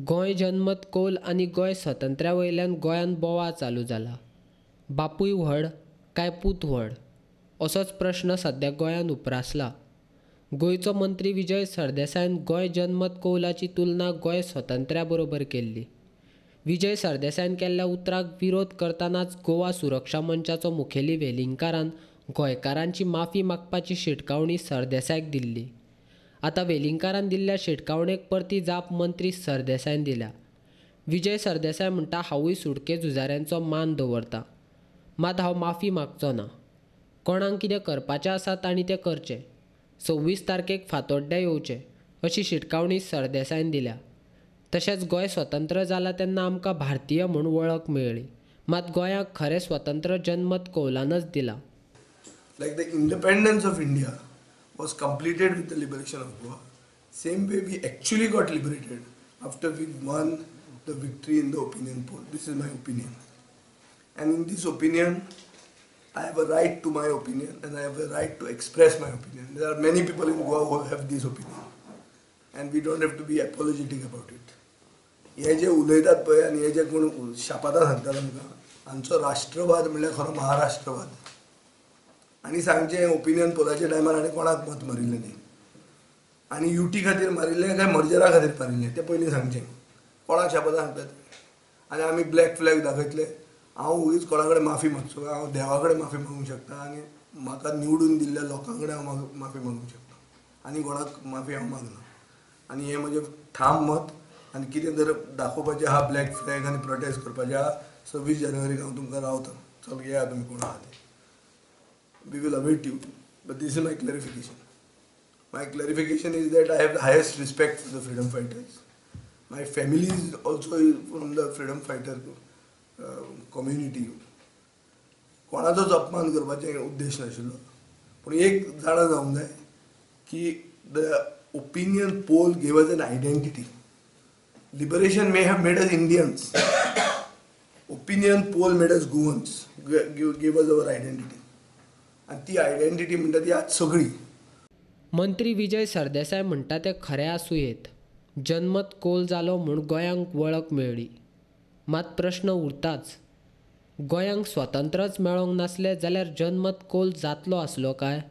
गोंय जनमत कौल आनी गोंय स्वातंत्र्या वयल्यान गोंयांत बोवाळ चालू जाला. बापूय व्हड काय पूत व्हड असोच प्रश्न सद्या गोंयांत उप्रासला. गोंयचो मंत्री विजय सरदेसायान गोंय जनमत कौलाची तुलना गोंय स्वातंत्र्या बरोबर केल्ली. विजय सरदेसायान केल्ल्या उतराक विरोध करतनाच गोवा सुरक्षा मंचाचो मुखेली वेलिंगकारान गोंयकारांची माफी मागपाची शिटकावणी सरदेसायाक दिल्ली. आतां वेलिंगकारान दिल्ल्या शिटकावणेक परती जाप मंत्री सरदेसायान दिल्या. विजय सरदेसाय म्हणटा, हांवूय सुटके झुजाऱ्यांचो मान दवरता, मात हांव माफी मागचो ना. कोणाक कितें करपाचें आसा तांणी तें करचें. 26 तारखेक फातोड्ड्यां येवचें अशी शिटकावणी सरदेसायान दिल्या. तशेंच गोंय स्वतंत्र जाला तेन्ना आमकां भारतीय म्हूण वळख मेळ्ळी, मात गोंयाक खरें स्वतंत्र जनमत कौलानच दिलां. Like the independence of India was completed with the liberation of Goa, same way we actually got liberated after we won the victory in the opinion poll. This is my opinion. And in this opinion, I have a right to my opinion and I have a right to express my opinion. There are many people in Goa who have this opinion and we don't have to be apologetic about it. हे जे उलयतात पळय आनी हे जे कोण शापातां सांगतात आमकां, आमचो राष्ट्रवाद म्हणल्यार खरो महाराष्ट्रवाद. आनी सांगचें ओपिनियन पोलाच्या टायमार आनी कोणाक मत मारिल्लें न्ही, आनी युटी खातीर मारिल्लें काय मर्जरा खातीर मारिल्लें तें पयलीं सांगचें. कोणाक शापातां सांगतात आनी आमी ब्लॅक फ्लॅग दाखयतले. हांव वगीच कोणा कडेन माफी मागचो, हांव देवा कडेन माफी मागूंक शकता आनी म्हाका निवडून दिल्ल्या लोकां कडेन हांव माफी मागूंक शकता आनी कोणाक माफी हांव मागना. आनी हें म्हजें ठाम मत. आनी कितें जर दाखोवपाचें आहा ब्लॅक फ्लॅग आनी प्रोटेस्ट करपाचें आहा, 26 जानेवारीक हांव तुमकां रावता. चल येया तुमी कोण आहा ते. We will await you, but this is my clarification. My clarification is that I have the highest respect for the freedom fighters. My family is also from the freedom fighter community. कोणाचोच अपमान करपाचो उद्देश नाशिल्लो, पूण एक जाणा जावंक जाय की the opinion poll gave us an identity. Liberation may have made us Indians, opinion poll made us Goans, gave us our identity. आनी ती आयडेंटिटी म्हणटा ती आज सगळी. मंत्री विजय सरदेसाय म्हणटा तें खरें आसूं येत. जनमत कौल जालो म्हूण गोंयांक वळख मेळ्ळी, मात प्रश्न उरताच, गोंयांक स्वतंत्रच मेळोंक नासलें जाल्यार जनमत कौल जातलो आसलो काय?